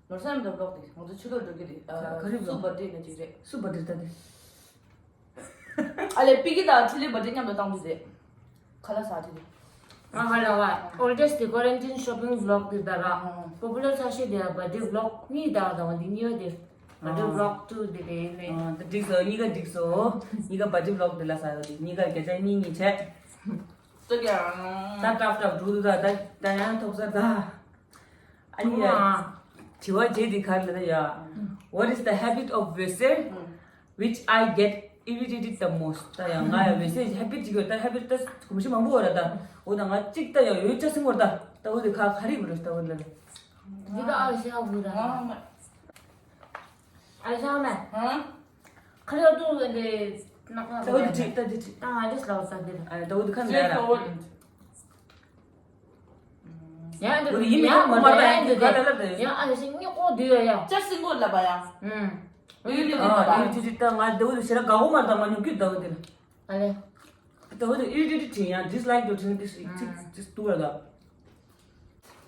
ནོར་བཟང་ངམ་དང་vlog དེ་ང་ཚོ་ཕྱི་ལོགས་འགྲོ་གི་རེད། ཨ། ག་རེ་vlog སུ་birthday ན་ཅིག་རེད། སུ་birthday ད་དེ། ཨ་ལེ་པི་ཀི་དང་ཁྲི་ལི་བར་ཌེ་མཉམ་དུ་བཏང་དུས་རེད། ཁ་ལག་ཟ་དུས་རེད། ང་ཧ་ལ་བ། oldest quarantine shopping vlog དེ་ད་ར། ཨང་། པོ་པུ་ལར་ཆགས་ཤེས་དེ་བར་ཌེ་བི་ལོག་གཉིས་ད་ར་ད་བ་འདི་གཉིས་པ་དེ། བར་ཌེ་ཨང་། བི་ལོག་ཊུ་དེ་རེད་ལེ། ཨང་། ད་འགྲིག་སོང་། གཉིས་ཀ་འགྲིག་སོང་། གཉིས་ཀ་བར་ཌེ་བི་ལོག་དེ་ལ་ཟ་ཡོད་དེ་གཉིས་ཀ་བརྒྱ་ཆ་གཉིས་གཉིས་བྱས། ད་ཀྱང་ད་ཀྲབ་ཀྲབ་འགྲོ་འདུག་ད་ད་ད་ཡང་ཐོབ་ས་ད། ཨ་ནི་ཡ། དྲི་བ་རྗེས་དེ་ག་རེ་ལབ་ན་ཡ། What is the habit of འོད་ཟེར་which I get irritated the most? ད་ཡ་ང་ཡ་འོད་ཟེར་ཧེ་བི་ཊི་ཅིག་ཡོད་ད། ཧེ་བི་ཊི་ད་གོམས་གཤིས་མང་པོ་ཡོད་ར་ད། འོ་ད་ང་གཅིག་ད་ཡ་འོད་ཆ་སྲིན་པོ་ར་ད། ད་འོ་དེ་ག་ག་རེ་ཡིན་པ་རེད་ད་འོ་ལ། འདི་ད་ཨ་ཤ་བུ་ར། ཨ་ཤ་མེ། ཁ་ལོ་ཏུ་འདི་ནག་ནག་ད་འོ་དེ་ཁྲིད་ད་དེ་ཁྲིད། ད་ང་འདི་ལ་ས་འདི་ལ། ཨ་ད་འོ་དེ་ཁ་འདི་ར། ཡང་འདི་ཡིན་ཡང་མ་རེད་འདི་ག་ལ་ལ་རེད། ཡང་ཨ་ཞིག་ཉོ་གོ་འདི་ཡ་ཡ། ཅ་སྲིན་པོ་ལ་བ་ཡ། ཨུམ། ཨི་ལི་ཨ་ཨི་ལི་ཏི་ཏི་ད་ང་ད་འོ་དེ་ཞེ་ར་དགའ་བོ་མ་རེད་ད། ང་ཉོ་གི་ད་འོ་དེ་ལ། ཨ་ལེ། ད་འོ་དེ་ཨི་ལི་ཏི་ཏི་ཡང་ཌི་སི་ལའིཀ་དུ་ཏི་ཏི་ཏི་ཏི་ཏུ་ར་ད།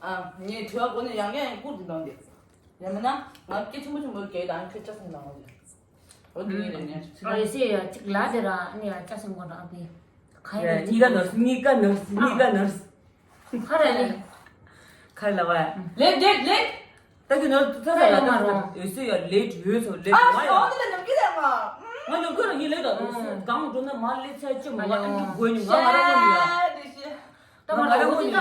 ཨ་ངས་དྲི་བ་གོ་ནས་ཡང་ཡང་ཡང་བསྐུར་དུ་བཏང་སྟེ། ཡང་མིན་ན་ང་སྐད་ཆེན་པོ་ཆེན་པོ་བརྒྱབ་དང་ཁྱོད་ཅ་སྲིན་ལ་འོ་དེ། འོ་དེ་ངས་རེད་ངས། ཨ་ཡེ་སེ་ཡ་གཅིག་ལ་དེ་ར་ཨ་ནི་ཡ་ཅ་སྲིན་པོ་ར་ཨ་བི། ག་ཡ་ཡ་གཉིས་ཀ་ནར་སི་གཉིས་ཀ་ནར་སི་གཉིས་ཀ་ནར་སི། ཁ་ར་ནི། ཁ་ར་ལ་བ། ལེགས་ལེགས་ལེགས། ད་གི་ནར་སི་ད་ས་ལ་ད་ཡོད་སེ་ཡ་ལེགས་ཡོད་སོ་ལེགས་ཨ་བ་ཡ། ཨ་དེ་ལ་ནམ་གི་ལ་ང་། ང་ནམ་གི་ལ་ངི་ལེགས་ད་འོ་སེ་གང་འགྲོ་ན་མ་ལེགས་ཚད་ཅི་མ་ང་ཨ་ནི་དགོས་ནི་ང་ང་ར་ངོ་ནི་ཡ། ད་མ་ར་ངོ་ནི་ཡ།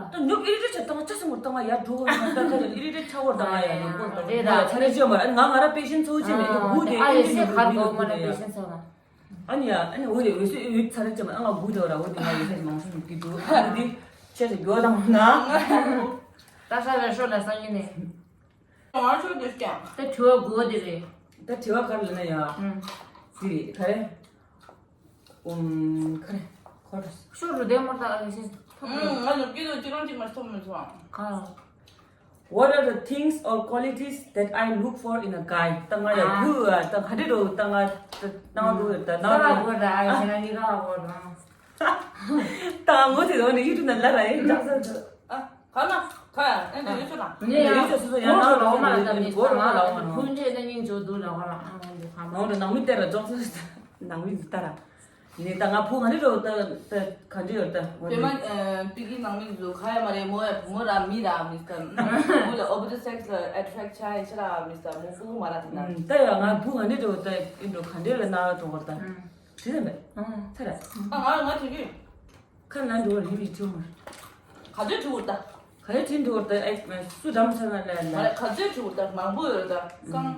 ད་ནུབ་ཨི་རི་ཊེཊ་བཏང་ཆ་སེ་མོ་བཏང་ང་ཡ་འགྲོ་གི་མ་ད་ད་ཨི་རི་ཊེཊ་ཆ་བོར་བཏང་ང་ཡ་ནུབ་གོར་བཏང་ང་ཡ་ཚ་ལེ་ཅི་མ་ར་ང་ང་ར་པེ་ཤན་ཚོ་ཅི་མེད་ཀྱི་གུ་དེ་ཨ་ཡེ་སེ་གར་གོ་མ་ར་པེ་ཤན་ཚོ་མ། ཨ་ནི་ཡ་ཨ་ནི་འོ་རེ་འོ་སེ་འོ་ཚ་ལེ་ཅི་མ་ཨ་ང་གུ་དེ་བ་ར་འོ་དེ་ང་ཡེ་སེ་མང་སུ་ནུབ་ཀྱི་འདུག་ཨ་ནི་དེ་ཆེ་སེ་གོ་དང་ན། ད་ས་ར་ཤོ་ལ་སང་ཉིན་ནས། ང་ཚོ་འདི་སྐྱ། ད་དྲི་བ་དགུ་པ་དེ་རེད། ད་དྲི་བ་ག་རེ་ལབ་ན་ཡ། ཨུམ། དེ་རེད་ག་རེ། ཨུམ་ག་རེ། ཁོ་རེ། ཤོ་རུ་དེ་མོ་ད་ཨ་ཤེས། ཨུམ་ང་ཚོ་སྐྱིད་སྡུག་ཅི་རང་ཅི་མ་ཐོབ་མི་ཚོ། ག What are the things or qualities that I look for in a guy? ད་ང་ཡ་ཨ་བུ་ཨ་ད་ག་འདྲ་རོ་ད་ང་ད་ནང་རོ་ད་ནང་ད་རོ་ར་བུ་ར་ཨ་ཤེས་ན་ནི་ག་བོ་ར། ད་ངོ་དེ་ལོ་ནི་ཡུ་ཊུབ་ན་ལ་ར་ཡིན་ད་ས་ད། ཨ། ག་ན། ག་ཡ། ཨེ་འདྲ་ཡོད་ཚོད་ན། ངས་ཡང་ཡོད་ཚོད་སོ་སོ་ཡང་ནང་ལོག་མ་ལ་ད་མི་ས་ང་ཁུན་ཆེ་ན་སྙིང་རྗེ་འདུག་ལ་ཧ་ལ་ཨ་ང་འདི་ཁ་ནང་ལ་ནང་མི་སྟེར་ར་འཇོག་ཚོད་ནང་མི་འདི་ལྟ་ར། ནི་ད་ང་བུ་ང་ནི་རོ་ད་ད་ག་འདྲ་ཡོད་ད་འོ་པེ་མ་ནི། པི་ཀི་ནང་མི་བཟོ་ག་ཡ་མ་རེད་མོ་ཡ་བུ་མོ་ར་མི་ར་མི་ས་མོ་ལ་ཨོ་པོ་ཟི་ཊི་སེག་སི་ལ་ཨེ་ཊི་རེག་ཊི་ཆ་ཡ་ཆ་ར་མི་ས་མོ་བུ་མ་ར་དེ་ན། ད་ཡ་ང་བུ་ང་ནི་རོ་ད་ཨིན་འགྲོ་ག་འདྲ་ལ་ན་འགྲོ་བར་ད། དེ་ལ་མེད། ཨང་། ཚེ་ར། ཨ་ང་ང་དྲན་གྱི་ཡོད། ཁ་ན་འགྲོ་བར་ཡིན་མི་ཐུབ་མ། ག་ཚོད་དྲི་བར་ད། ག་ཚོད་དྲན་འགྲོ་བར་ད་ཨེ་སུ་འདྲ་མ་ཚར་ན་ལ་ལ། མ་རེད་ག་ཚོད་དྲི་བར་ད་མང་པོ་ཡོད་ད་སང་།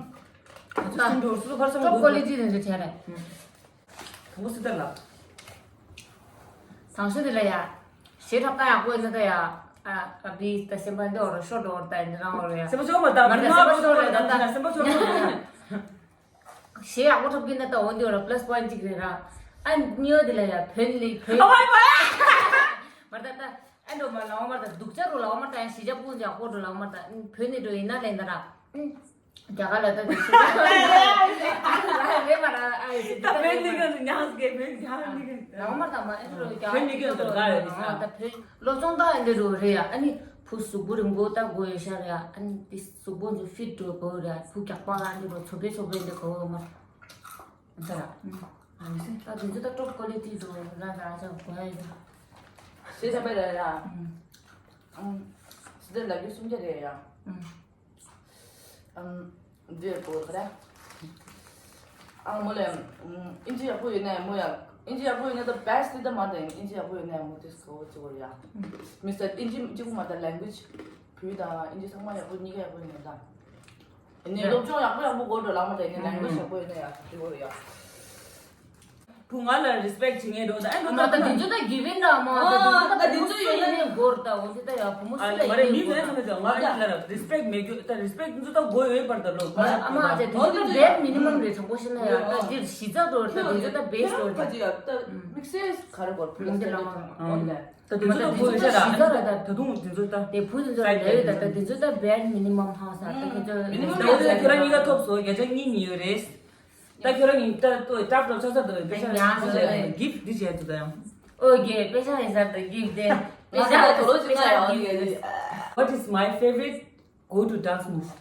ག་ཚོད་དྲན་འགྲོ་སུ་ཕར་སང་ཀོ་ལི་ཊི་དེ་འདྲ་བྱས་རེད། དང་པོ་སུ་ད་ལ། དང་ཤོས་དེ་ལ་ཡ། ཞེ་དྲག་ད་ཡག་པོ་ཡིན་ན་ད་ཡ། ཨ་ཨ་བི་ད་སེམས་པ་འདི་འོར་ཤོར་འགྲོ་བར་ད་འདི་རང་འོར་ཡ། སེམས་པ་ཤོར་མ་ད་མ་རེད་ད་སེམས་པ་ཤོར་མ་ད་ད་སེམས་པ་ཤོར་མ་ད། ཞེ་ཡག་པོ་ཐོབ་ཀྱི་ན་ད་འོ་འདི་བ་ལ་པ་ལ་སི་པོ་ཡིན་ཊི་གཅིག་རེད་ར། ཨ་གཉིས་པ་དེ་ལ་ཡ་བོད་ནས་བོད། ཨ་བ་བ། མར་ད་ད་ཨ་འགྲོ་མ་ལ་འོ་མར་ད་སྡུག་ཅག་རུ་ལ་འོ་མར་ད་ཡང་ཞི་ཅག་སྤུན་ཅག་ཧོ་འགྲོ་ལ་འོ་མར་ད་བོད་ནས་འགྲོ་ཡིན་ན་ལེན་ད་ར། རྒྱ་གར་ལ་ད་དེ་ཞི་ཅག་རེད་མ་ར་ཨ་ཡོད་ད་བོད་ནས་ག་ཉག་གེ་བོད་ཉག་ནས་ག་ལ་འོ་མར་ད་མ་ཨ་འགྲོ་རྒྱ་བོད་ནས་ག་ད་ར་ད་བོད་སློབ་སྦྱོང་ད་ཨ་འདི་རུ་རེད་ཡ་ཨ་ནི། བུ་གཟུགས་པོ་རིང་པོ་ལྟ་དགོས་ཡོད་ཤག་རེད། ཨ་ནི་དེ་གཟུགས་པོ་ཚོ་ཕིཊ་འགྲོ་དགོས་རེད། བུ་རྒྱགས་པ་ལ་འདི་རོ་ཚོ་པའི་ཚོ་པའི་འདི་དགོས་མ་ད་ར། ཨ་ནི་ད་དེ་ཚོ་ད་ཊོབ་ཀོ་ལི་ཊི་ཚོ་ར་ར་ཅག་དགོས་ཡ་ཡོད། ཞེས་བྱ་བའི་ར་ཡ། ཨ་སི་ཏེ་ལ་རྒྱུ་སུམ་བརྒྱ་རེད་ཡ། ཨམ། འདི་གོ་ར། ཨང་མོ་ལེ། ཨིན་ཇི་ཡག་པོ་ཡོད་ན་མོ་ཡ། ཨིན་ཇི་ཡག་པོ་ཡོད་ན་ད་བེ་སི་ཊི་དེ་ད་མ་ད་ཨིན་ཇི་ཡག་པོ་ཡོད་ན་མོ་དེ་སོ་ཅི་གོ་ཡ། མི་སི་ཊར་ཨིན་ཇི་གཅིག་པུ་མ་ད་ལེང་གུ་ཨེཇ། བོད་དང་ཨིན་ཇི་ཚང་མ་ཡག་པོ་གཉིས་ཀ་ཡག་པོ་ཡོད་ན་ད། ནས་སློབ་སྦྱོང་ཡག་པོ་ཡག་པོ་གོ་འགྲོ་ལ་མ་ད་ཨིན་ཇི་ལེང་གུ་ཨེཇ་ཡག་པོ་ཡོད་ན་ཡ་ཅི་གོ་ཡ། བུ་ང་ལ་རེ་སི་པེག་བྱེད་མཁན་འགྲོ་ད་ཨ་ནི་ད་ད་དེ་ཚོ་ད་གི་ཝིན་ར་མ་ད་དེ་ཚོ་ད་དེ་ཚོ་ཡོད་ན་ནི་འགོར་ད་འོ་དེ་ད་ཡ་བུ་མོ་སུ་ལ་ཡིན་ནི་འགོར་ད། ང་ཨ་ལ་རེ་སི་པེག་མེད་རྒྱུ་ད་རེ་སི་པེག་འདི་ཚོ་ད་དགོས་ཡོད་པར་ད་ལོ། ཨ་མ་ཨ་ཅེ་དེ་ཚོ་ད་བེར་མི་ནི་མམ་རེ་དྲང་པོ་བཤད་ན་ཡ་ད་འདིར་གཞི་རྩ་འགྲོ་ད་དེ་ཚོ་ད་བེ་སི་ཊི་འགྲོ་ད་དམིགས་བསལ་ག་རེ་དགོས་བུ་ལ་སི་པེག་འོ་ལ། ད་དེ་ཚོ་ད་དགོས་ཡོད་ཤག་ར། ད་དུང་དེ་ཚོ་ད་དེ་བུ་དེ་ཚོ་ད་བེར་ད་ད་དེ་ཚོ་ད་བེར་མི་ནི་མམ་ཧ་ས་ད་དེ་ཚོ་མི་ནི་མམ་ད་ཁྱོད་རང་གཉིས་ཀ་ཐོབ་སོང་། བརྒྱ་ཆ་གཉིས་གཉིས་ཡོད་རེད། ད་ཁྱོད་རང་གཉིས་ད་ལྟོས་ཀྲབ་ཀྲབ་ཆགས་ས་དང་པེ་ཤ་ཉག་ཉག་གིབ་འདི་བྱས་འདུག་ད་ཡང་། ཨོ་ཀེ་པེ་ཤ་ཡིན་ས་ད་གིབ་དེ་པེ་ཤ་ད་དོ་ལོ་པེ་ཤ་གིབ་དེ། What is my favorite go to dance move?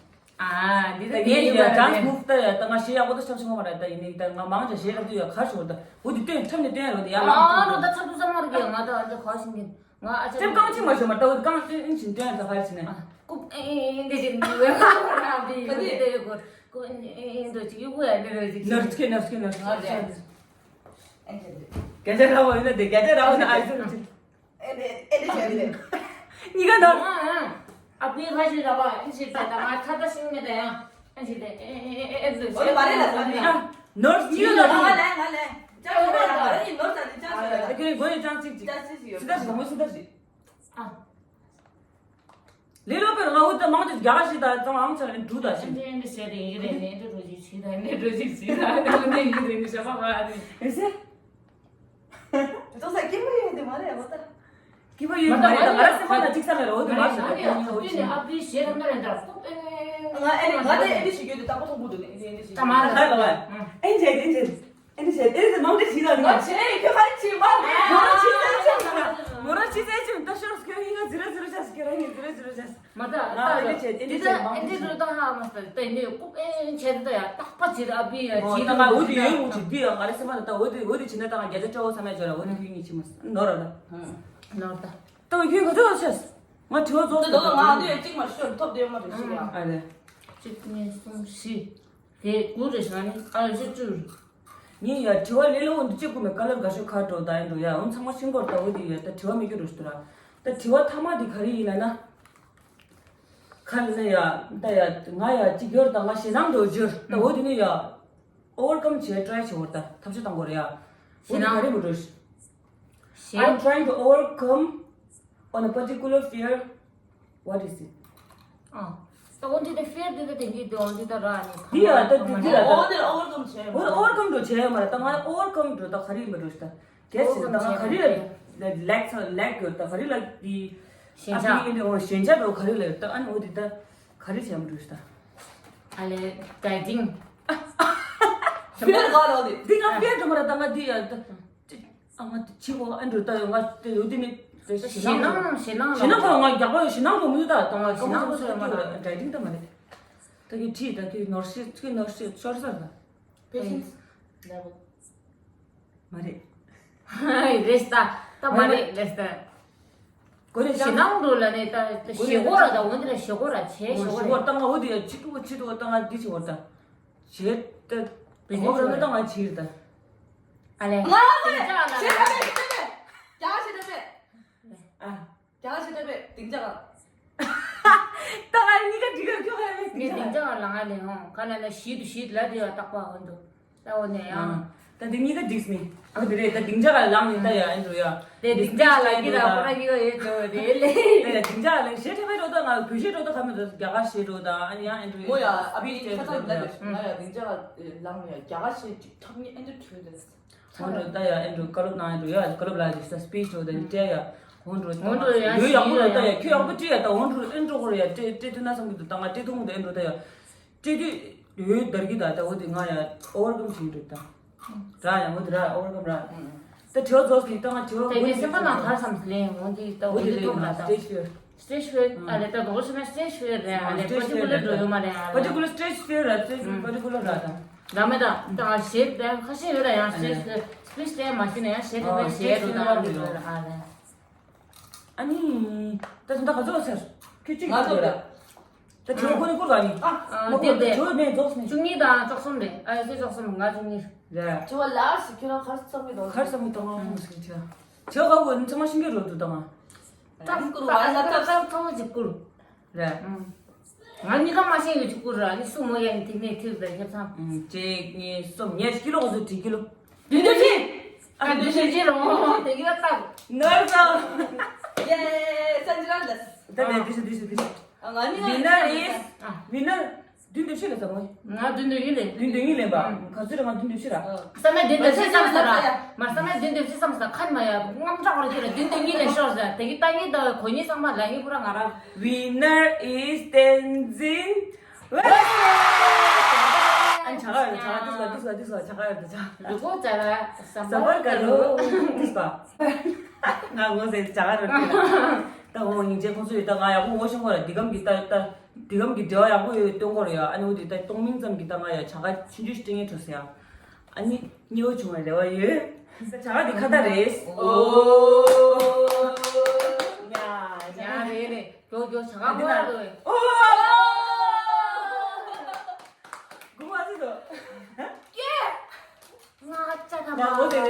ཨ་འདི་ད་ད་ངའི་ཡ་ཌན་སི་མུབ་ད་ཡ་ད་ང་ཞེ་ཡག་པོ་ད་ཆབ་ཆུང་མ་རེད། ད་ཡིན་ནའི་ད་ང་མང་ཆེ་ཞེ་རབ་ཏུ་ཡ་ཁ་ཤོར་ད་འུ་དེ་སྟོན་ཁྲབ་ནས་སྟོན་རོགས་ད་ཡ་ཨ་ལོ་ད་ཆབ་ཏུ་ས་མ་རུ་གི་ང་ད་ཨ་ད་ཁ་ཤིང་གི་ང་ཨ་ཅག་ཁྲབ་རྐང་གཅིག་མ་ཤོར་མ་ད་འུ་རྐང་སྟོན་ཨིན་ཞིན་སྟོན་ད་ཧ་ཅི་ནས་ཀུབ་ཨེ་ཨེ་ཨེ་འདི་ཅིག་འདི་བས་ཁོ་རང་འདི་ཡོད་འདི་ཡོད་གོ་ཀུབ་ཨེ་ཨེ་ཨེ་འདི་ཅིག་ཡོད་གོ་ཡ་འདི་རེད་ཅིག་ནར་ཁེ་ནར་ཁེ་ནར་ཁེ་ཨ་ཅག་ཨེ་ཅག་འདི། བརྒྱ་ཆ་ར་བ་ཡིན་ན་དེ་བརྒྱ་ཆ་ར་བ་ན་ཨ་ཟེར་ཅིག་ཨེ་འདྲ་ཨེ་འདྲ་བྱས་རེད། གཉིས་ཀ་འདོར། ཨ་ཨ། ཨ་ཕའི་ཁ་ཤས་ར་བ་ཨེ་ཞིག་ད་ད་ང་ཁ་ད་ཤིང་མེད་ད་ཡང་ཨེ་ཞིག་ད་ཨེ་ཨེ་ཨེ་ཨེ་ཨེ་ཨོ་ལེ་མ་རེད་ལ་ད་ནི། ཨ་ནོར་གཉིས་ཀ་ནོར། ང་ལ་ང་ལ་ཅག་ཤོད་ར་ང་རེ་ཡིན་ནོར་ད་ནི་ཅག་ཤོད་ར། ཨ་ཁྱོད་མགོ་ནས་ཅང་གཅིག་ཅིག་ཅག་ཤོད་ཡོད། སི་ད་ཞིག་མོ་སི་ད་ཞིག་ཨ། ལི་ལོ་པེར་ང་འུ་ད་མང་དུ་རྒྱ་གར་ཞིག་དང་ཙང་ཨང་ཚར་འགྲུ་ད་ཞིག་ཨེ་འདྲ་ཞེས་རེ་ཡིན་རེ་ནས་འདྲ་འགྲོ་ཞིག་ཞིག་ད་ནས་འགྲོ་ཞིག་ཞིག་ད་ནས་འདྲ་ཡིན་རེ་ནས་ཞབས་པ་ཨ་རེ། ཨེ་སེ། ཙོག་ས་སྐྱིད་པོ་ཡོད་དེ་མ་རེད་བ་ད། སྐྱིད་པོ་ཡོད་མ་རེད་ད་ང་ར་སེམས་པ་ན་གཅིག་ས་མེད་རོ་དུ་མ་ཞིག་ད་ནས་ཨ་ཕའི་ཞེ་རམ་ད་རེད་ད་ཁོ་ཨེ། ང་ཨེ་ནས་ང་ད་ཨེ་འདྲ་ཞིག་ཡོད་དེ་ད་ཁོ་མཐོང་གོ་འདུག་ནས་ཨེ་འདྲ་ཞིག་ད་མ་ད་ལ་བ་ཨེ་འཇེ་ཨེ་འཇེ། ཨེ་འདྲ་བྱས་ཨེ་འདྲ་མང་འདྲ་བྱས་ལ་ང་ནི་བྱས་ཁྱོད་ག་རེ་བྱས་མ་མོ་རང་ཆི་ཟེར་ཆི་མོ་རང་ཆི་ཟེར་ཆི་ད་ཤོར་ཁྱོད་ཡིན་ང་ཛི་ར་ཛི་ར་བྱས་ཁྱོད་རང་ཡིན་ཛི་ར་ཛི་ར་བྱས། མ་ད་ང་ཨེ་འདྲ་བྱས་ཨེ་འདྲ་བྱས་མང་འདྲ་བྱས། ད་ཧ་མ་སྟ་ད་ནི་ཀུ་ཨེ་བྱས་ད་ཡ་རྟག་པ་བྱས་ད་ཨ་བི་ཡ་ཨོ་ད་ང་འོ་དེ་ཡོད་འོ་ཅིག་འདི་ཡ་ང་རེ་སེམས་པ་ད་འོ་དེ་འོ་དེ་བྱས་ན་ད་ང་རྒྱ་ཆ་སྤྲོ་བོ་ས་མེད་བྱོས་ར་འོ་དེ་ཁྱོད་གཉིས་ཆི་མོ་ནོར་ར་ད་ནོར་ད་ད་ཁྱོད་ག་ཚོད་བྱས་ང་དྲི་བ་རྫོགས་ད་ད་ང་འདི་ཡ་གཅིག་མ་ཤོར་ཐོབ་བདེ་མ་རེད་ཤི་ཡ། ཨ་རེ། གཅིག་གཉིས་གསུམ་བཞི། དེ་དགུ་རེད་ཤག་ནི་ཨ་ལ་ཤི་བཅུ། ངས་ཡ་དྲི་བ་ལས་སླ་བོ་འདི་གཅིག་གུ་མེད་ཀ་ལར་དགའ་ཤོས་ཁ་འགྲོ་ད་ཡིན་འགྲོ་ཡ་འོ་ཚང་མ་ཤིང་སྐོར་ལྟ་བུ་དེ་ཡ་ད་དྲི་བ་མི་སྐྱོ་འགྲོ་ཤི་འདུག་ར། ད་དྲི་བ་མཐའ་མ་དེ་ག་རེ་ཡིན་ལ་ན། ཁ་ལ་ན་ཡ་ད་ཡ་ང་ཡ་གཅིག་ཡོད་ད་ང་ཞེད་སྣང་འགྲོ་རྒྱུར་ད་འོ་དེ་ནི་ཡ་ཨོ་ཝར་ཀམ་བྱས་ཊ་རའི་བྱེད་བར་ད་ཐབས་ཤེས་བཏང་དགོས་རེད་ཡ། འོ་དེ་ག་རེ་མི་འགྲོ་ཤི། I'm trying to overcome on a particular fear. What is it? ཨ། ད་འོ་འདི་ད་ཕིར་འདི་ད་དེ་འདི་འདི་འོ་འདི་ད་ར་ནི་འདི་ཡ་ད་འདི་འདི་ལ་ད། འོ་འདི་ཨོ་ཝར་ཀམ་བྱས་མ་རེད། ཨོ་ཝར་ཀམ་འགྲོ་བྱས་མ་རེད་ད་ང་ཨོ་ཝར་ཀམ་འགྲོ་ད་ག་རེ་མ་འགྲོ་ཤི་ད། གལ་སྲིད་ད་ང་ག་རེ་ལ་ལེག་ཚ་ལེག་དགོས་ད་ག་རེ་ལ་འདི། ཞེན་ཨ་ཆགས། འདི་འདི་འོ་ཞེན་ཆགས་འགྲོ་ག་རེ་ལ་ད་ཨ་ནི་འོ་འདི་ད་ག་རེ་བྱས་མ་འགྲོ་ཤི་ད། ཨ་ལེ་ཌའི་ཊིང་། ཕིར་ག་ལ་འོ་འདི། འདི་ང་ཕིར་འགྲོ་མ་རེད་ད་ང་འདི་ཡ་ད། ཨ་ང་དེ་ཕྱི་གོ་ཨ་འགྲོ་ད་ཡོད་ང་དེ་ཡོད་དེ་ནི་དེ་ཞེད་སྣང་ཞེད་སྣང་ཞེད་སྣང་ལ་ཁོ་ང་རྒྱག་པ་ཡོད་ཞེད་སྣང་གོ་མི་ད་ད་ང་ཞེད་སྣང་གོ་ས་ཡོད་མ་ད་ཌའི་ཊིང་ད་མ་རེད། ད་གི་ཁྲིད་ད་གི་ནོར་ཤི་གི་ནོར་ཤི་ཤོར་ས་ད། Patience level. མ་རེད། རེད་ད་ད་མ་རེད་རེད་ད། གོ་རེ་ཞེད་སྣང་འགྲོ་ལ་ནི་ད་ཞེད་གོ་ར་ད་འོན་ཏེ་ཞེད་གོ་ར་ཆེ་ཞེད་གོ་ར་ད་ང་འོ་དེ་ཡ་ཅི་ཏུ་ཅི་ཏུ་ད་ང་འདི་ཆེ་བོ་ད། བྱེད་དེ། བེད་སྤྱོད་ཁོ་རང་ནི་ད་ང་བྱེད་ད། ཨ་ལེ། ང་ལ་ཞེ་ད་པེ་ཞེ་ད་པེ། རྒྱ་ཞེ་ད་པེ། ཨ། རྒྱ་ཞེ་ད་པེ་སྡིངས་ཆ་ག་ད་ང་གཉིས་ཀ་འགྲིག་ག་ཁྱོད་ཁ་ཡ་པེ་ངས་སྡིངས་ཆ་ག་ལ་ང་ལེ་ཧོང་ག་ན་ན་ཞིད་དུ་ཞིད་ལ་དེ་བ་རྟག་པ་འོན་དུ་ད་འོ་ནས་ཡང་། ད་དེ་གཉིས་ཀ་འགྲིག་སི་ནི། ཨ་དེ་རེད་ད་སྡིངས་ཆ་ག་ལངས་ནི་ད་ཡ་ཨེ་འགྲོ་ཡ། དེ་སྡིངས་ཆ་ལ་གི་ད་ཁོ་ར་གི་ག་ཡོད་ཅོ་དེ་ལེ། དེ་ཡ་སྡིངས་ཆ་ག་ལངས་ཞེ་ཁྲ་བའི་འགྲོ་ད་ང་བོད་ཞེ་འགྲོ་ད་ཁ་མི་འགྲོ་རྒྱ་གར་ཞེ་འགྲོ་ད་ཨ་ནི་ཡང་ཨེ་འགྲོ་ཡ། མོ་ཡ་ཨ་བི་ཁ་ཚ་ལ་ང་ཡ་སྡིངས་ཆ་ག་ལངས་ནི་ཡ་རྒྱ་གར་ཞེ་ཁྲ་མི་ཨེ་འགྲོ་བྲོས་དེ། ཧོན་རུ་ད་ཡ་ཨེ་འགྲོ་བཀའ་སློབ་གནང་ཨེ་འགྲོ་ཡ་བཀའ་སློབ་ལ་ཡ་ས་སི་པི་ཆི་འགྲོ་ད་སྤྲད་ཡ། ཧོན་རུ་ད་ཧོན་རུ་ཡ་ཡོད་ཡག་པོ་རེད་ད་ཡ་ཁྱོད་ཡག་པོ་སྤྲད་ཡ་ད་ཧོན་རུ་ཨེ་འགྲོ་གོ་རེད་ཡ་སྤྲད་སྤྲད་ཐུབ་ན་བསམ་གི་འདུག་ད་ང་སྤྲད་ཐུབ་མི་འདུག་ཨེ་འགྲོ་ད་ཡ། སྤྲད་དུས་ཡོད་དར་གི་ད་ད་འོ་དེ་ང་ཡ་ཨོ་ཝར་ཀམ་བྱེད་འགྲོ་ད། ར་ཡ་འོ་དེ་ར་ཨོ་ཝར་ཀམ་ར། ད་དྲི་བ་རྫོགས་སོང་ད་ང་དྲི་བ་དེ་འོ་གི་དེ་སེམས་པ་ནང་གར་བསམ་ལེན་འོ་དེ་ད་འོ་འོ་དེ་དེ་ཐོག་ལ་ད། སི་ཊེ་ཇི་ཕིར། སི་ཊེ་ཇི་ཕིར་ཨ་ལེ་ད་དོག་སེམས་སི་ཊེ་ཇི་ཕིར་རེད་ཨ་ལེ་པར་ཊི་ཀུ་ལར་འགྲོ་ཡོད་མ་རེད་ཨ་ལེ། པར་ཊི་ཀུ་ལར་སི་ཊེ་ཇི་ཕིར་ར་སི་ཊེ་ཇི་ཕིར་པར་ཊི་ཀུ་ལར་ར་ད། ད་མེད་ད་ད་ཞེད་ད་ཁ་ཤས་ཡོད་ར་ཡང་སི་ཊེ་ཇི་ཕིར་སི་པི་ཆི་སྟེ་མ་ཤེས་ན་ཡང་ཞེད་ད་ཞེད་འགྲོ་ད་འགྲོ་ཡོད་ར་ཨ་ལེ། ཨ་ནི། ད་ད་ག་ཚོད་ཟེར། ཁྱོད་གཅིག་ང་ཚོ་ཡོད་ར། ད་དྲི་བ་ཁོ་ནས་བསྐུར་ག་ནི། ཨ། མ་དེ་བསྐུར་ད་དེ། དྲི་བ་མེད་རྫོགས་ནི། བཅུ་གཉིས་དང་བཅུ་གསུམ་རེད་ཨ་ཡོད་ཚད་བཅུ་གསུམ་ང་བཅུ་གཉིས། རེད། དྲི་བ་ལ་ཞིག་ཁྱོད་རང་གར་བསམ་གི་འདུག་གར་བསམ་གི་འདུག་ཨང་ཟེར་ཁྱོད། དྲི་བ་ག་བོ་ཚང་མ་ཤེས་ཀྱི་རེད་འདུག་ད་ང་། ལ་ཞིག་བསྐུར་བ་ལ་ལ་ལ་ཚང་མ་ཅིག་བསྐུར། རེད། ང་གཉིས་ཀ་མ་ཤེས་ཡོད་ཅིག་བསྐུར་ར་ནི་སུ་མོ་ཡ་ནི་ཐིག་ནས་ཐིག་ཟེར་ཁྱེད་ཚང་། གཅིག་གཉིས་གསུམ་ངས་ཀི་ལོ་ག་ཚོད་བྲིས་ཀི་ལོ། བདུན་ཅུ་བཞི། ཨ་བདུན་ཅུ་བཞི་རོ་དེ་གི་ལ་བཏགས། ནོར་སོང་། ཡེ་སན་ཇི་རང་ལ། ད་ད་དུས་སུ་དུས་སུ་དུས་སུ། ང་ནི་ཝི་ནར་ཨིས། ཝི་ནར། བདུན་དེ་ཕྱི་ལ་ཟ་མོ། ང་བདུན་དེ་ཡིན་ལེ། བདུན་དེ་ཡིན་ལེ་པ། ག་ཚོད་རེད་ང་བདུན་དེ་ཕྱི་ར། བསམ་ཡས་བདུན་དེ་ཕྱི་བསམ་ས་ར། མ་བསམ་ཡས་བདུན་དེ་ཕྱི་བསམ་ས་ཁ་ནི་མ་ཡ་དངངས་སྐྲག་ར་ཁྱེད་ར་བདུན་དེ་ཡིན་ལེ་ཤོར་ཟ་དེ་གི་ལྟ་ངན་ལྟ་བའི་གོ་ཉིད་ཚང་མ་ལ་ངེས་པོ་ར་ང་ར། Winner is Tenzin West. ཨན་ཆ་ག་ཡོད་ཆ་ག་དུས་ལ་དུས་ལ་དུས་ལ་ཆ་ག་ཡོད་དུ་ཆ། རུ་གོ་ཙ་ར་ས་བར་ག་རུ་དུས་པ། ང་ངོ་ཟེར་ཆ་ག་རུ་དུས་ལ། ད་འོ་སྙིང་རྗེ་ཁོང་ཚོ་ཡོད་ད་ང་ཡག་པོ་ངོ་ཤེས་ཁོ་ར་འདི་གམ་གི་ད་ད། འདི་གམ་གྱི་འབྲེལ་བ་ཡག་པོ་ཡོད་སྟོན་གོ་རེད་ཡ། ཨ་ནི་འོ་དེ་ད་གཏོང་མིན་ཙམ་གྱི་ད་ང་ཡ་བྱ་དགའ་ཆུང་ཆུང་ཞིག་སྤྲད་ངེས་འགྲོ་ཟེར་ཡ། ཨ་ནི་མཉེས་པོ་བྱུང་བའི་རེ་བ་ཡོད། བྱ་དགའ་འདི་ཁ་བརྡ་རེད། ཨོ། ཡ་ཡ་རེད་རེད། མགྱོགས་མགྱོགས་བྱ་དགའ་འདི་ན་ཧོ་ར་རེད། ཨོ། དགུ་མ་ཚིག་དོ། ཀྱེ། ང་ཅག་ད་ཡ་འོ་དེ་མ།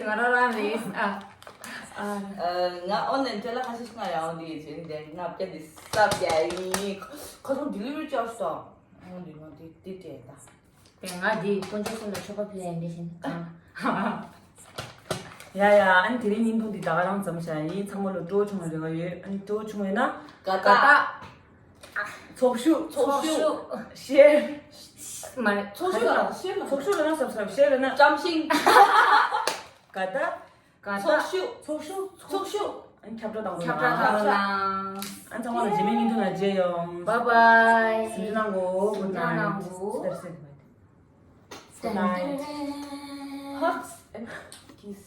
དེ་ང་རང་རང་རེད། ཨ། ཨ། ང་ཨོན་ལན་ཅ་ལག་ཁ་ཤས་ཤིག་ང་ཡང་འདི་ཡིན་ཅིང་དེ་ང་བརྒྱ་འདི་ས་བརྒྱ་ཡིན། ཁ་སང་ཌི་ལི་ཝ་རི་བཅར་སོང་། ཨོན་འདི་ང་འདི་འདི་སྤྲད་ད། དེ་ང་འདི་དཀོན་མཆོག་གསུམ་ལ་མཆོད་པ་ཕུལ་ཡ་འདི་བཞིན་གང་། ཡ་ཡ། ཨ་ནི་དེ་རིང་བརྙན་ཐུང་འདི་ད་ག་རང་ཙམ་བྱ་ཡིན། ཚང་མ་ལ་སྤྲོ་བོ་བྱུང་བའི་རེ་བ་ཡོད། ཨ་ནི་སྤྲོ་བོ་བྱུང་བས་ན་དགའ་རྟགས། ཚོགས་ཞུགས། ཚོགས་ཞུགས། ཤེར། མ་རེད། ཚོགས་ཞུགས་ལ་ཤེར་ལ། ཚོགས་ཞུགས་ལ་ན་སབ་སི་ཀ་རབ། ཤེར་ལ་ན་བཀྲམ་ཤིང་། དགའ་རྟགས། དགའ་རྟགས། ཚོགས་ཞུགས། ཚོགས་ཞུགས། ཚོགས་ཞུགས། ཨ་ནི་ཁྱབ་བསྒྲགས་དང་ཁྱབ་བསྒྲགས་དང་། ཨ་ནི་ཚང་མ་ལ་རྗེས་མའི་བརྙན་ཐུང་ལ་མཇལ་ཡོང་། Bye bye། གཟིམ་ཆུང་གནང་གོ། Good night། That's it. Good night. Hugs and kiss.